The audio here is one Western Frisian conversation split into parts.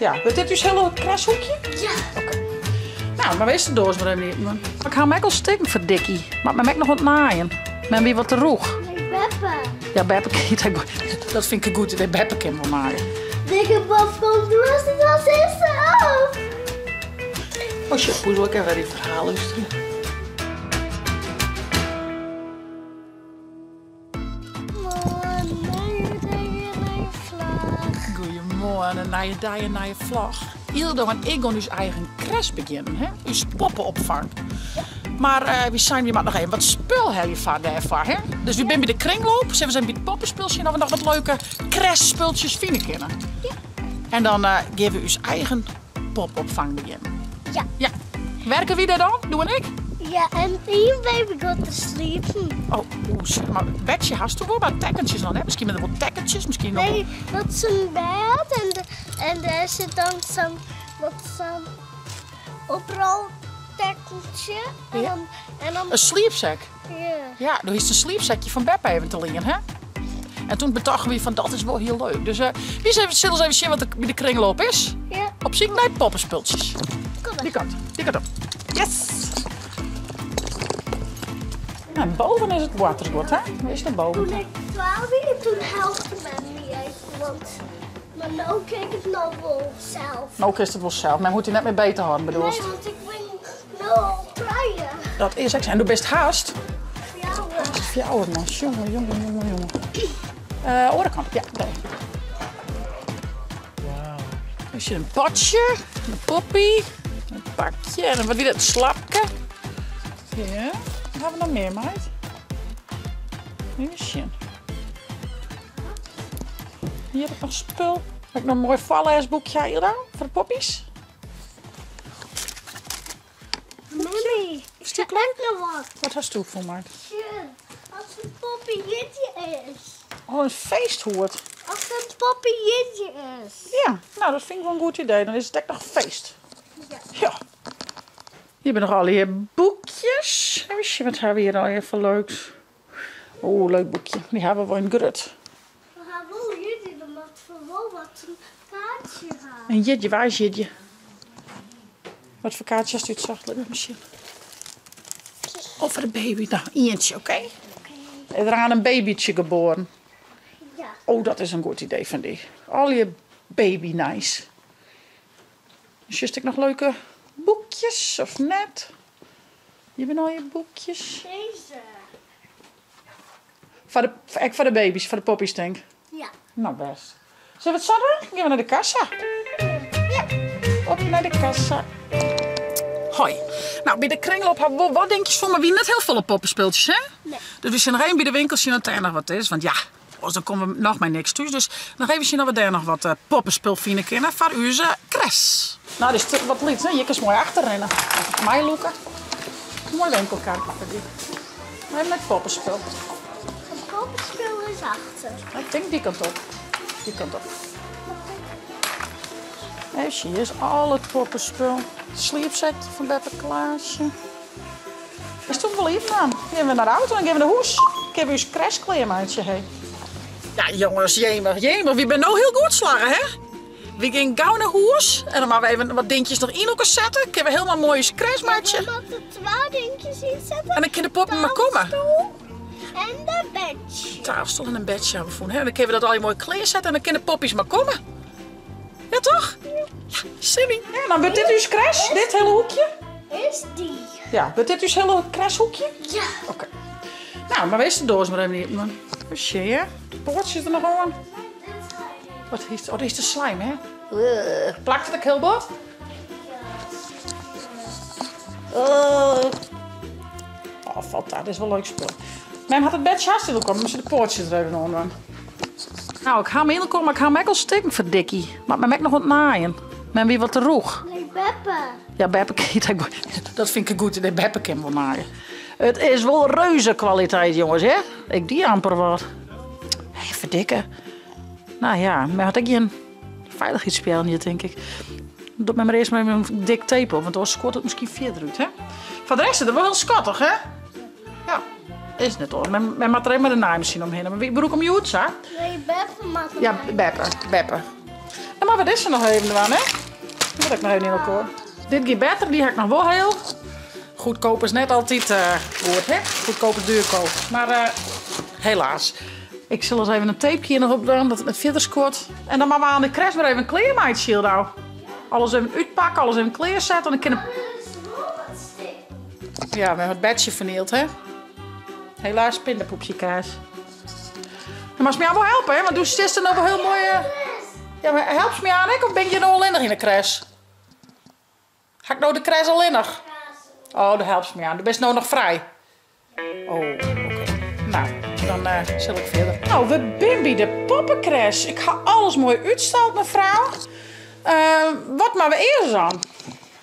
Ja, wurdt dit ús hiele crashhoekje? Ja. Oké. Nou, mar wees de doos mar even iepen. Ik ha him ek al stikken ferdikkie. Moat mem ek noch oan it naaien. Mem wie wat te rûch. Nee, Beppe. Ja, Beppe kin dat fyn ik in goed idee. Beppe kin wol naaie. Dikke Bob komt doe it als eerste op. Oh shit, poezel, ik even wer dyn ferhaal lústerje. Goeiemoarn, in nije dei, in nije vlog. Ildo en ik gean ús eigen kres begjinnen, hè? Ús poppeopfang. Mar uh, wy seinen, wy moatte noch even wat spul helje foar dêrfoar, hè? Dus wy binne by de kringloop, sille we even by it poppenspul sjen of we noch wat leuke kresspultsjes fine kinne. Ja. En dan uh, gean we ús eigen popopfang begjinnen. Ja. Ja. Werke wy dêr dan, do en ik? Ja, en ien baby giet te sliepen. Oh, oeh, mar bedsje hasto wol, mar tekkentsjes noch net. Miskien binne der wol tekkentsjes, miskien noch Nee, dat is in bêd en, en dêr sit dan sa'n sa'n oproltekkentsje. En Ja. dan, en dan In sliepsek. ja. Ja, do hiest in sliepsekje fan Beppe even te lien, hè? En toen betochten we fan dat is wol hiel leuk. Dus uh, wy sille ris even sjen wat der by de kringloop is. Ja. Op syk nei poppespultsjes. Kom maar. Die kant, die kant op. Yes! Nou, boven is it boartersguod, hè? Waar is dat boven? Toen ik 12 wie, toen helpte men my even, want mar no kin ik it no wol sels. No kinst it wol sels, mar hoecht dy net mear beet te hâlden, bedoelst? Nee, want ik bin no al 3. Dat is ek sa. En do bist hast? 4. Hast 4, man. Jonge, jonge, jonge, jonge. Uh, oare kant, ja, dêr. Wow. Is hjir in potsje, in poppy, in pakje en wat wie dat, slapke. Ja, wat ha we noch mear, meid? Even sjen. Hjir heb ik noch spul. Heb ik noch in moai foarlêsboekje, Ilda, foar de poppies. Mami, Is die ik heb nog wat. Wat hast do foar my? Sjoch, as in poppy jierdei is. Oh, in feesthoed. As in poppy jierdei is. Ja, nou dat fyn ik wol in goed idee. Dan is it ek noch feest. Ja. Ja. Hjir binne noch allegear boekjes. Even sjen, wat ha we hjir allegear foar leuks. Oeh, leuk boekje. Dy ha we wol yn grut. We ha wol jierdei, dan moatte we wol wat in kaartsje ha. In jierdei, wa is jierdei? Wat foar kaartsje hast útsocht? Lit my sjen. Oh, foar de baby. Nou, ientsje, oké? Oké. Is der aan in babytsje geboren? Ja. Oh, dat is in goed idee fan dy. Allegear baby nijs. Sjochst ek noch leuke boekjes of net? Hjir binne allegear boekjes. Dizze. Foar de, ek foar de baby's, foar de poppies tink? Ja. Nou bêst. Sille we it sa dwaan? Gean we nei de kassa. Ja, op nei de kassa. Hoi. Nou, by de kringloop ha we wol wat dinkjes fûn, mar wie net hiel folle poppespultsjes, hè? Nee. Dus we sille noch even by de winkel sjen oft dêr noch wat is, want ja, oars dan komme we noch mei niks thús. Dus noch even sjen oft we dêr noch wat eh, poppespul fine kinne foar ús kres. Nou, dit is wat lyts, hè? Hjir kinst moai achterrinne. Meilûke. Moai winkelkarke foar dy. Even nei it poppespul. It poppespul is achter. Ik tink dy kant op. Dy kant op. Even sjen, hjir is al it poppespul. Sliepsekje fan Beppe Klaasje. Is toen wol iepen dan. Gean we nei de auto en gean we nei hûs. Kinne we ús kres klearmeitsje, hé. Ja, jonges, jemig, jemig, wy binne no hiel goed slagge, hè? Wy gean gau nei hûs en dan moatte we even wat dinkjes noch yn elkoar sette. Kinne we hielendal moai ús kres meitsje. We moatte twa dinkjes ynsette. En dan kin de poppen mar komme. Tafel en de bedsje. Tafel en in bedsje hawwe we fûn, hè? En dan kinne we dat allegear moai klearsette en dan kinne de poppies mar komme. Ja, toch? Ja, sin yn. Ja, dan wurdt dit ús kres, dit hele hoekje. Is dy. Ja, wurdt dit ús hele kreshoekje? Ja. Oké. Nou, mar wees de doos mar even iepen dan. Sjen, ja. De poartsjes der noch oan. Wat is, oh, dit is de slime, hè? Plakt it ek hiel bot? Oh. Oh, falt ta. Dit is wol leuk spul. Mem hat it bedsje hast yn elkoar, mar se de poartsjes der even oan dwaan. Nou, ik ha him yn elkoar, mar ik ha him ek al stikken ferdikkie. Moat mem ek noch oan it naaien. Mem wie wat te rûch. Nee, Beppe. Ja, Beppe kin dat fyn ik in goed idee. Beppe kin wol naaie. It is wol reuze kwaliteit, jonges, hè? Ik die amper wat. Hé, ferdikke. Nou ja, mem hat ek gjin feilichheidspeallen hjir, tink ik. Docht mem mar earst mar even in dik tape op, want oars skuort it miskien fierder út, hè? Foar de rest is it wol hiel skattich, hè? Ja, is net oars. Mem, mem moat der even mei de naaimachine omhinne. Mar wy brûke him hjoed sa. Nee, Beppe moat Ja, Beppe, Beppe. Dan moatte we dizze noch even dwaan, hè? Die moat ek noch even yn elkoar. Dit giet better, dy ha ik noch wol hiel. Goedkoop is net altyd eh, goed, hè? Goedkoop is duurkoop. Maar eh, helaas. Ik sil ris even in tapeje hjir noch op dwaan, dat it net fierder skuort. En dan moatte we oan de crèche mar even klearmeitsje, Jildau. Alles even útpakke, alles even klearsette. En dan kin Ja, we hawwe it bedsje fernield, hè? Helaas pindapoepsjekaas. Dan moatst my wol helpe, hè? Want do stist der no wol hiel moai. Eh, ja, mar helpst my aan ek of bin ik hjir no allinnich yn de crèche? Ha ik no de crèche allinnich? Oh, do helpst my aan. Do bist no noch frij. Oh, oké. Nou, dan eh, sil ik fierder. Nou, we binne by de poppecrèche. Ik ha alles moai útstald, mefrou. Uh, wat moatte we earst dwaan?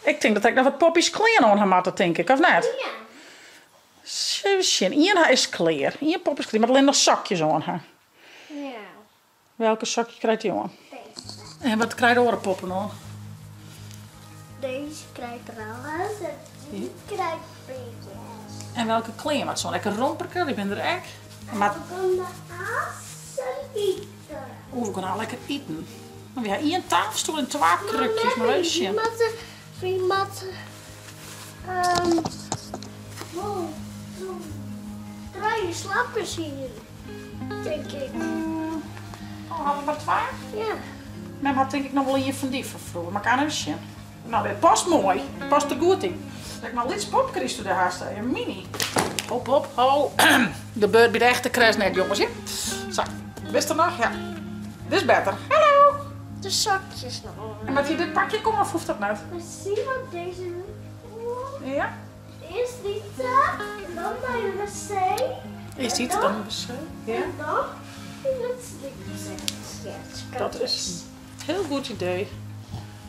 Ik tink dat ik noch wat poppies klean oan ha moatte, tink ik, of net? Ja. Even sjen. Ien ha is klear. Ien pop is klear. Moat allinne noch sokjes oan ha. Ja. Welke sokje krijt dy oan? Deze. En wat krijt de oare poppen oan? Deze krijt roze en die krijt BTS. En welke klean moat se oan? Ek in romperke, dy binne der ek. Maar we gaan de assen iten. Oeh, we gaan al lekker iten. Maar we ha ien tafelstoel en twa krukjes, mar even sjen. We moatte um, wol trije slapkes hier, tink ik. Oh, ha we mar twa? Ja. Mem hat tink ik noch wol ien fan dy fan froeger, mar ik kan even sjen. Nou, dit past moai. Past der goed yn. Ek mar in lyts popke dy'tsto dêr hast, in mini. Hop, hop, ho. Gebeurt by de echte crèche net, jonges. Ja. Sa, bist der noch? Ja. Dit is better. Hallo! De sokjes noch oan. En moat hjir dit pakje komme of hoecht dat net? We zien wat deze Ja. Earst ite, dan nei de wc. Earst ite, dan de wc. Ja. En dan yn it sliepsekje. Dat is in hiel goed idee.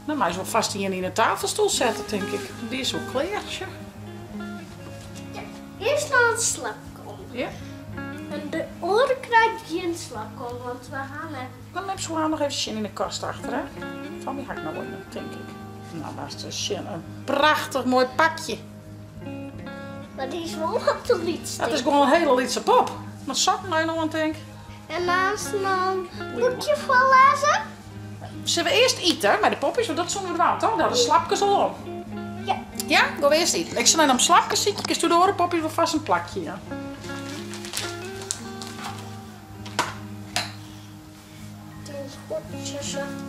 Dan meist wol fast ien yn 'e tafelstoel sette, tink ik. Dy is wol klear, sjoch. Ja, earst noch in slapke om. Ja. En de oare krijt gjin slapke om, want we ha net. Dan nim se noch even sjen yn 'e kast achter, hè. Fan my ha ik noch wol ien, tink ik. Nou, moatst ris sjen. In prachtich moai pakje. Mar dy is wol wat te lyts. Dat is gewoan in hiele lytse pop. Mei sokken noch oan, tink. En naast dan boekje foarlêze. Sille we earst ite mei de poppies, want dat soene we dwaan, toch? Daar de slapkes al om. Ja. Ja? Gean we earst iten. Ik sil even om slapkes sykje, kinst do de oare poppies wol fast in plakje jaan.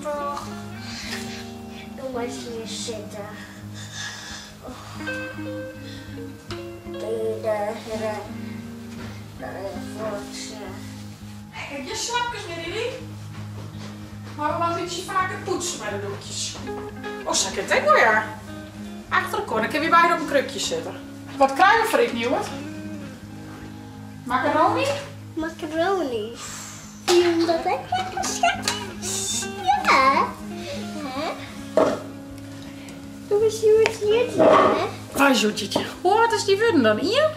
Toch. Doe maar hier zitten. Kijk, je slapkes weer, Lili. Maar we moatte in bytsje faker poetse mei de doekjes. Oh, sa kin it ek wol, ja. Achter elkoar, dan kinne wy beide op in krukje sitte. Wat krije we foar iten, hjoed? Macaroni? Macaroni. Fyn dat ek lekker, schat? Ja. Hè? Doe eens hjoed, hè? Wa is hjoed? Hoe âld is dy wurden dan? Ien?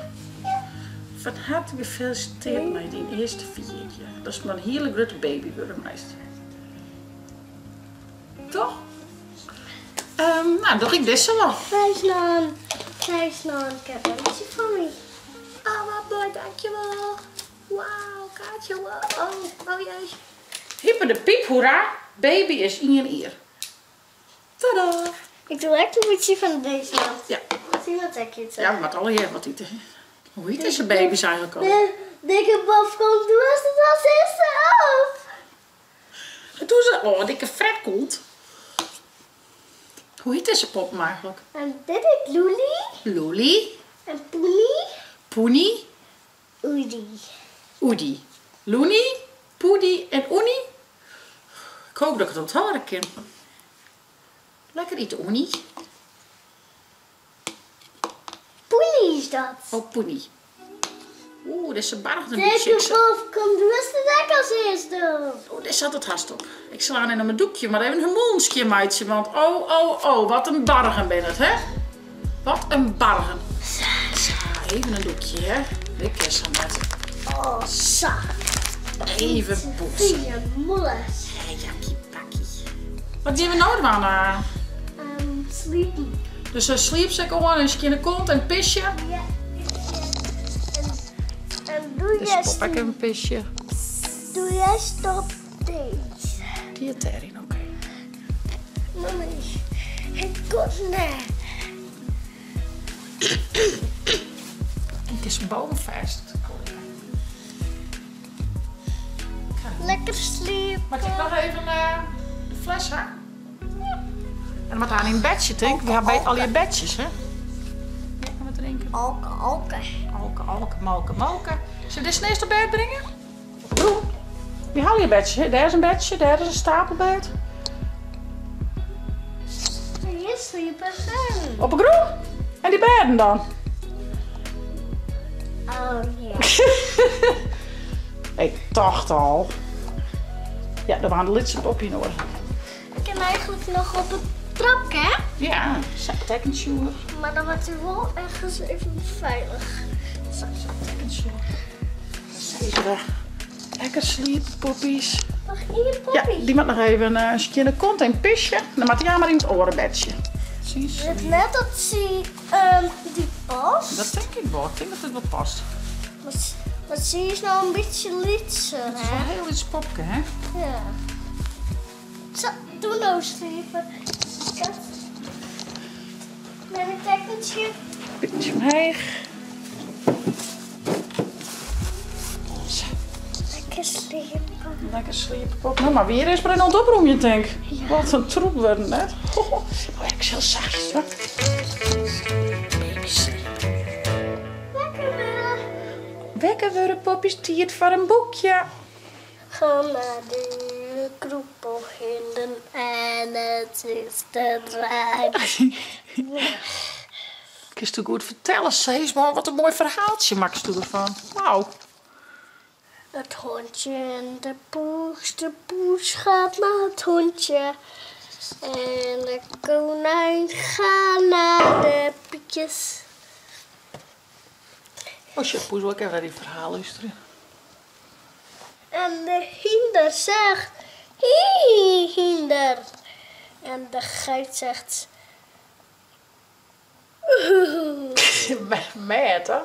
Fan herte gefelisiteerd mei dyn earste ferjierdei. Datst mar in hiele grutte baby wurde meist. Toch? Um, nou, doch ik dizze wol. Krijst noch in cadeautje fan my. Oh, wat moai, dankjewol. Wauw, kaartje, wow. Oh, oh jee. Hyper de piep, hoera, baby is ien jier. Tada! Ik doe ek in bytsje fan dizze kant. Ja. Zie wat ik ite. Ja, we moatte allegear wat ite. Hoe hyt dizze baby's eigenlik al? De dikke bof komt doe as it als earste op. Doe ze, oh, dikke fretkont. Hoe hyt dizze poppen eigenlik? En dit is Loelie. Loelie. En Poenie. Poenie. Oedie. Oedie. Loenie, Poedie en Oenie. Ik hoop dat ik it ûnthâlde kin. Lekker ite, Oenie. Poenie is dat. Oh, Poenie. Oeh, dizze bargt in bytsje. Dikke bof komt rêstich ek as earste op. Oeh, dizze hat it hast op. Ik slaan even myn doekje, mar even hun mûlen skjinmeitsje, want oh, oh, oh, wat in bargen binne it, hè? Wat in bargen. Sa. Sa, even in doekje, hè? Dit kin sa net. Oh, sa. Even poetse. Fine mûles. Hé, jakkie pakkie. Wat gean we no dwaan? Um, sliepen. Dus in sliepsek oan en skjinne kont en pisje? Ja, pisje. En, en doe Dus je pop ek even pisje. Doe jij stop deze. Die dêryn, oké. Nee, ik kon net. Het is boomvast. Lekker sliepen. Mag ik nog even eh, de fles, hè? Ja. En dan moet aan in een bedje, denk ik. We hebben bij al je bedjes, hè? Ja, gaan we drinken. Alke, alke. Alke, alke, malke, malke. Zullen we dit eerst op bed brengen? Doe. Wie haal je bedje? Daar is een bedje, daar is een stapelbed. Hier sliepen ze. Op een groen? En die bedden dan? Oh ja. Ik dacht al. Ja, daar waren de lidse popje nodig. Ik kan eigenlijk nog op het trapje, hè? Ja, tekkensjoer. Maar dan wordt u wel ergens even veilig. Zo, tekkensjoer. Lekker sliepen, poppies. Mag ik Ja, poppie? die moet nog even een stukje in de kont en pisje. Dan moet hij maar in het orenbedje. Precies. Het net dat ze die past. Dat denk ik wel. Ik denk dat het wel past. Maar ze is nou een beetje litser, Het is hè? wel heel iets popke, hè? Ja. Zo, doe nou sliepen. Met een tekentje. Beetje omheeg. Zo, Lekker sliepen. lekker sliepen, pop. Nou, maar weer is er een oproemje, denk ik. Ja. Wat een troep werden net. Oh, ik is heel zachtjes, hoor. Baby sleep. Lekker weer. Wekker worden, poppies, tiert voor een boekje. Ga naar de kroepelhinden en het is de draai. Ik is toch goed vertellen, Cees, maar wat een mooi verhaaltje maakt u ervan. Wauw. Het hondje en de poes, de poes gaat naar het hondje. En de konijn gaat naar de pietjes. Oh shit, poes, wil ik even naar die verhaal luisteren. En de hinder zegt, hi hinder. En de geit zegt, oeh, Met, hè?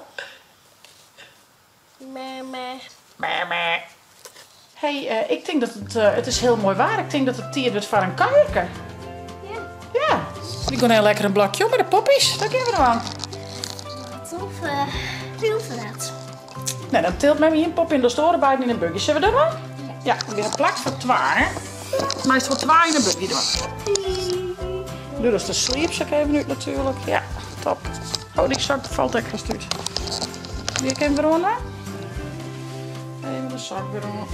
meh, meh. Meh, meh. Hey, ik denk dat het, het is heel mooi waar. Ik denk dat het tier wordt voor een kuierke. Ja, Ja. Die kon heel lekker een blokje op met de poppies. Daar kunnen we er aan. tof. Heel vet. Nou, dan tilt mij hier een pop in de storen buiten in een buggy. Zullen we dat doen? Ja, we hebben plakt voor twa, hè? Maar is het voor twa in een buggy doen. Doe dat de sleepzak even nu natuurlijk. Ja, top. Oh, die zak valt extra uit. Wie kan weer onder? Even de zak weer onder.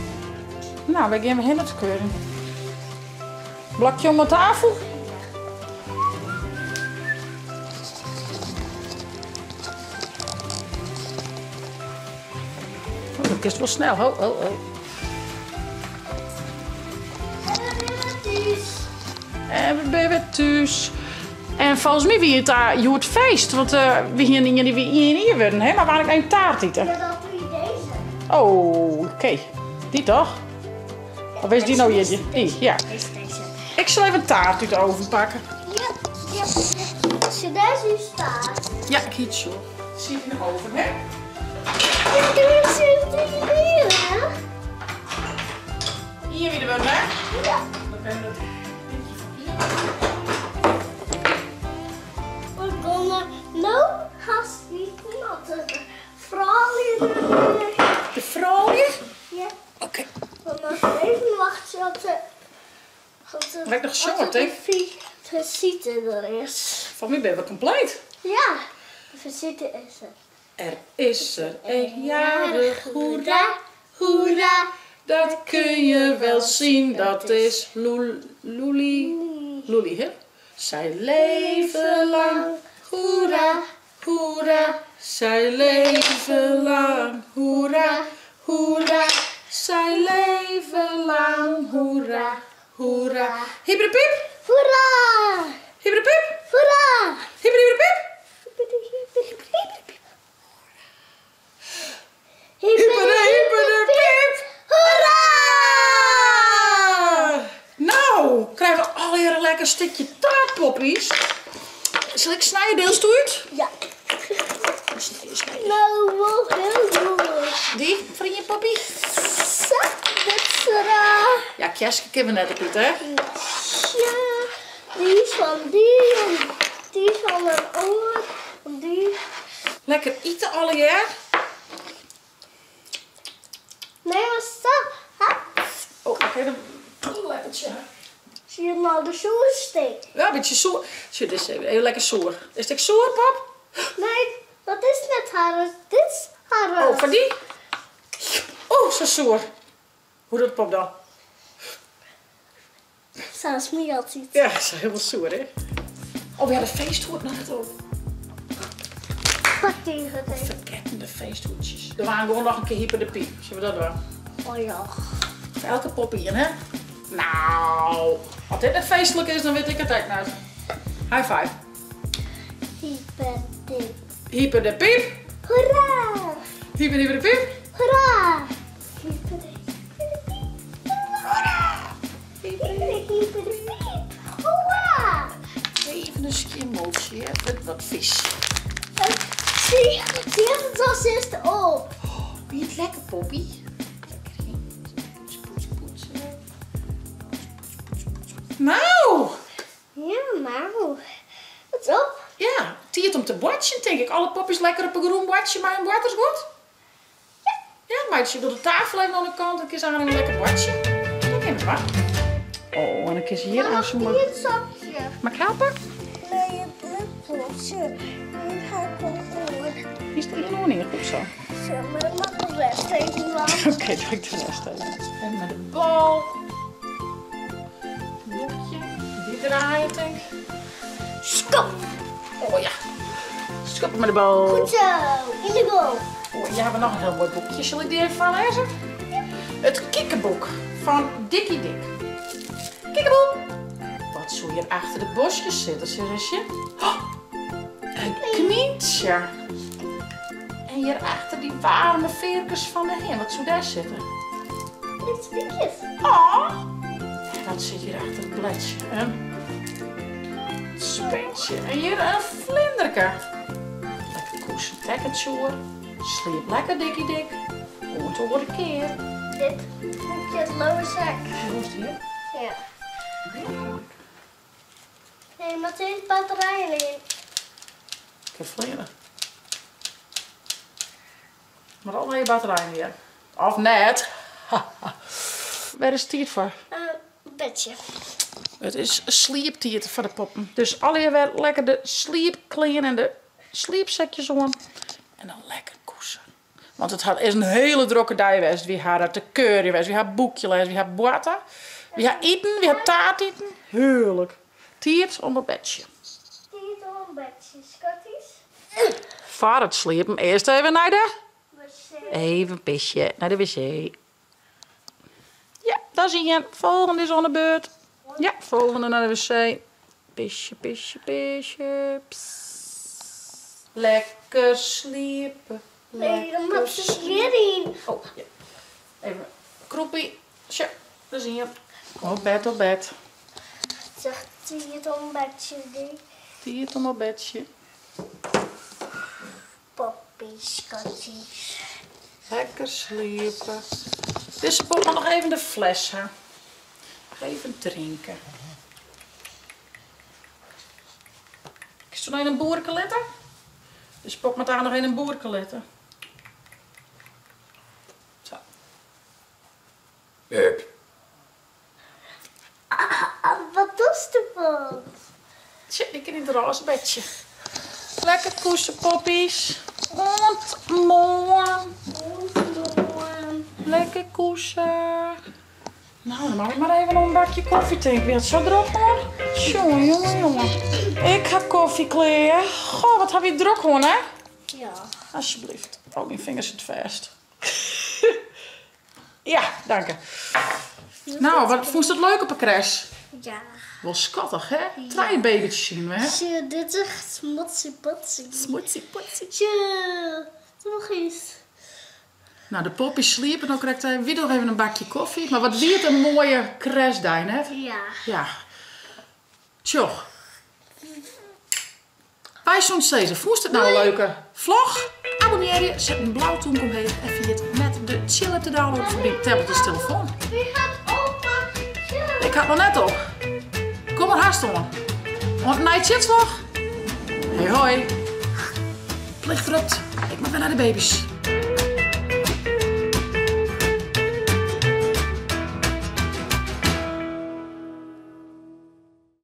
Nou, we gaan weer heen te keuren. Blokje om de tafel. Oh, dat is wel snel. Oh, oh, oh. En we zijn weer thuis. En we zijn weer thuis. En volgens mij wie het daar je het feest. Want we hier niet die we hier hier worden, hè? Maar waar ik een taart eten. Ja, dat doe je deze. Oh, oké. Die toch? Of is die nou hier? Die, ja. Deze, deze. Ik zal even een taart uit de oven pakken. Ja, ja, ja. Als je daar zo staat. Ja, ik hiet zo. Zie je in de oven, hè? Ik doe het zo tegen hier, hè? Hier weer de worden, hè? Ja. Dan kunnen we dat beetje van hier. We konden nou haast niet natten. Vooral in de... De frooie? Ja. Oké. We moeten even wachten tot de... Tot de Lijkt nog tot short, de hè? visite er is. Van mij ben we compleet. Ja, de visite is er. Er is er een jarig, hoera, hoera. Dat kun je wel zien, dat is Loel, Loelie. Loelie, hè? Zij leven lang, hoera, hoera. Zij leven lang, hoera, hoera. Zij leven lang, hoera, hoera. Hipperipip, Hoera! hipperipip, Hoera! hipperipip. Hippere, hippere, pip. Hoera! Nou, krijgen we alweer een lekker stukje taart, poppies. Zal ik snijden deels toe? Ja. Snijden, snijden. Nou, wel heel goed. Die, vriendje poppy? Zo, dit is raar. Ja, kerstje kunnen we net op uit, hè? Ja. Dy is fan dy en dy is fan in oar en dy. Lekker ite allegear. Nee, maar sa. Oh, ik even een lepeltje. Zie je nou de soerste? Ja, een beetje soer. Zie, dit is even, even lekker soer. Is het soer, pop? Nee, dat is net haar. Dit is haar. Oh, van die? Oh, zo soer. Hoe doet pop dan? Zo smeert iets. Ja, is helemaal soer, hè? Oh, we hadden feesthoed nog net op. Pak tegen het Verkettende feesthoedjes. We waren gewoon nog een keer hyper de piep. Zullen we dat doen? Oh ja. Voor elke pop hier, hè? Nou, als dit net feestelijk is, dan weet ik het echt niet. High five. Hyper de Hyper de piep. Hoera! Hyper, hyper de piep. Hoera! Hyper de hyper de piep. Hoera! Hyper de hyper de piep. Hoera! Even een schimmeltje, hè, met wat vis. Zie, zie het als eerste op. Oh, vind je het lekker, Poppy? Lekker, hè? Poets, poets, poetsen. Poets, poets, poets, poets. Nou! Ja, nou. Wat is op? Ja, tijd om te bordje, denk ik. Alle poppies lekker op een groen bordje, maar een bord is goed. Ja. Ja, maar je doet de tafel even aan de kant en kies aan een lekker bordje. Dan neem het maar. Oh, en dan kies hier aan zo'n... Hier het zakje. Mag ik helpen? Nee, het lepeltje. Nu ga ik wel Hier is er nog niet goed zo. Zo, maar ik mag de rest even wel. Oké, doe ik de rest even. En met de bal. Blokje. Die draaien, denk ik. Stop! Oh ja. Schoppen met de bal. Goed zo, in de goal. Oh, hier hebben we nog een heel mooi boekje. Zal ik die even voorlezen? Ja. Het kikkerboek van Dikkie Dik. Kikkerboek! Wat zou hier achter de bosjes zitten, Ceresje? Oh, een knietje. En hier achter die warme veerkes van de hen. Wat zou daar zitten? Dit spiekjes. Oh! En wat zit hier achter het bladje? Een spintje. En hier een vlinderke. Lekker koesen, tekentje. Sliep lekker, dikkie dik. Om te horen keer. Dit moet je het lauwe zak. Hoe is die hier? Ja. Nee, maar deze batterijen in. Ik heb vlinder. Maar al je batterijen hier. Of net. Waar is het hier voor? Een bedje. Het is slieptijd voor de poppen. Dus alle weer lekker de sliepkleren en de sliepzakjes om. En dan lekker koesen. Want het is een hele drukke dag geweest. Wie haar te keur geweest, wie haar boekje lezen, wie haar boaten. Wie haar eten, wie haar taart eten. Heerlijk. Tijd om op bedje. Tijd om op bedje, schatties. Voor het sliepen eerst even naar de wc. Even pisje naar de wc. Ja, daar zie je. Volgende is aan de beurt. Ja, volgende naar de wc. Pisje, pisje, pisje. Psst. Lekker sliepen. Nee, dan Lekker moet ze weer in. Oh, ja. Even kroepie. Tja, daar zie je. Op bed, op bed. Zegt hij het om bedje, die. Zie het om op bedje. Poppy, schatjes. Lekker sliepen. Deze pop nog even de fles, hè. Nog even drinken. Is er nog een boerenkalette? Dus pop met daar nog een boerenkalette. Zo. Hup. Ah, wat is de pot? Tja, die kan in het roze bedje. Lekker koesen, poppies. Ontmoen. Lekker koesen. Nou, dan mag ik maar even een bakje koffie drinken. Weer het zo druk hoor. Jongen, jongen, jongen. Ik ga koffie kleren. Goh, wat heb je druk hoor, hè? Ja. Alsjeblieft. Oh, mijn vingers zitten vast. Ja, dank je. Nou, wat vond je dat leuk op een crash? Ja. Wel schattig, hè? Twee babytjes zien we, hè? Tje, dit is echt smotsie potsie. Smotsie potsie. Tje, nog eens. Nou, de poppies sliepen ook correct. Wie nog even een bakje koffie. Maar wat wie het een mooie crashdijn, hè? Ja. Ja. Tjoch. Wij soms steeds. Vond het nou een leuke vlog? Abonneer je, zet een blauw toon omheen en via het met de chill app te downloaden voor die tablet of telefoon. Wie gaat opa? Ik had nog net op. Kom maar haast om. Oant de nije tsjitsvlog. Hoi hoi. Plicht ropt. Ik moat wer nei de baby's.